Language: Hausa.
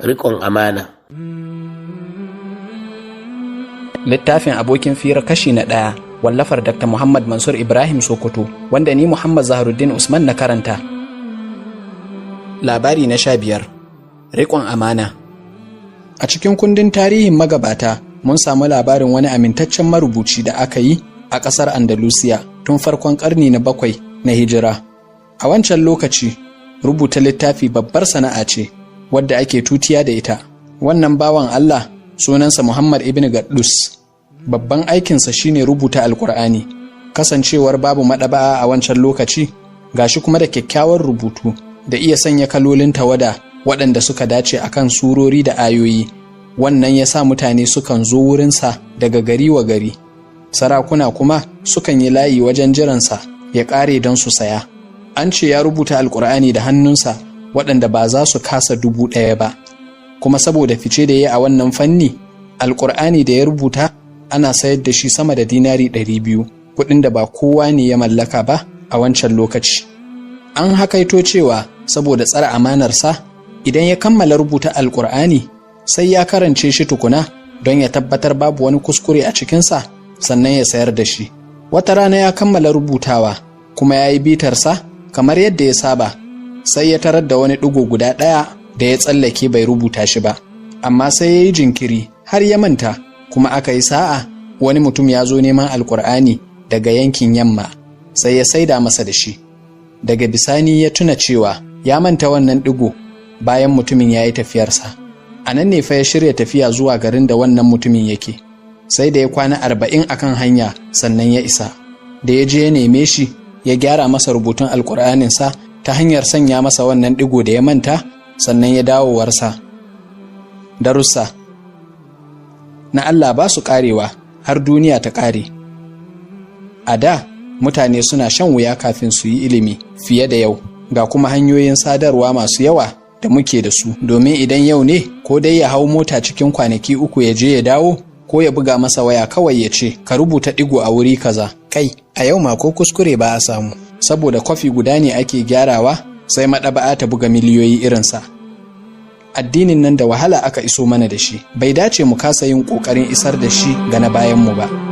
Riƙon amana. Littafin Abokin Fira kashi na ɗaya, wallafar Dr. Muhammad Mansur Ibrahim Sokoto, wanda ni Muhammad Zaharuddin Usman na karanta. Labari na 15, Riƙon amana. A cikin kundin tarihin magabata mun samu labarin wani amintaccen marubuci da aka yi a ƙasar Andalusiya tun farkon ƙarni na 7 na hijira. A wancan lokaci rubuta littafi babbar sana'a ce wadda ake tutiya da ita. Wannan bawan Allah sunansa Muhammad ibn Gaddus. Babban aikinsa shine rubuta Alkur'ani. Kasancewar babu maɗaba'a a wancan lokaci, gashi kuma da kyakkyawar rubutu da iya sanya kalolin tawada waɗanda suka dace akan surori da ayoyi, wannan ya sa mutane sukan zo wurinsa daga gari wa gari. Sarakuna kuma sukan yi layi wajen jiransa ya ƙare don su saya. An ce ya rubuta Alkur'ani da hannunsa waɗanda ba za su kasa 1000 ba. Kuma saboda fice da ya a wannan fanni, Alkur'ani da ya rubuta ana sayar da shi sama da dinari 200, kuɗin da ba kowa ne ya mallaka ba a wancan lokaci. An hakaito cewa saboda tsare amanarsa, idan ya kammala rubuta Alkur'ani sai ya karance shi tukuna don ya tabbatar babu wani kuskure a cikinsa, sannan ya sayar da shi. Wata rana ya kammala rubutawa kuma ya yi bitarsa kamar yadda ya saba, sai ya tarar da wani ɗigo guda ɗaya da ya tsallake bai rubuta shi ba. Amma sai ya yi jinkiri har ya manta, kuma aka yi sa'a wani mutum ya zo neman Alkur'ani daga yankin yamma, sai ya saida masa da shi. Daga bisani ya tuna cewa ya manta wannan ɗigo bayan mutumin ya yi tafiyarsa. A nan ne fa ya shirya tafiya zuwa garin da wannan mutumin yake. Sai da ya kwana 40 akan hanya sannan ya isa. Da ya je ya neme shi, ya gyara masa rubutun Alkur'aninsa ta hanyar sanya masa wannan ɗigo da ya manta, sannan ya dawowarsa. Darussa na Allah ba su ƙarewa har duniya ta ƙare. A da mutane suna shan wuya kafin su yi ilimi fiye da yau, ga kuma hanyoyin sadarwa masu yawa da muke da su, domin idan yau ne ko dai ya hau mota cikin kwanaki 3 ya je ya dawo, ko ya buga masa waya kawai ya ce ka rubuta ɗigo a wuri kaza. Kai, a yau ma ko kuskure ba a samu, saboda kwafi guda ne ake gyarawa sai maɗaba'a ta buga miliyoyi irinsa. Addinin nan da wahala aka iso mana da shi, bai dace mu kasa yin ƙoƙarin isar da shi ga na bayanmu ba.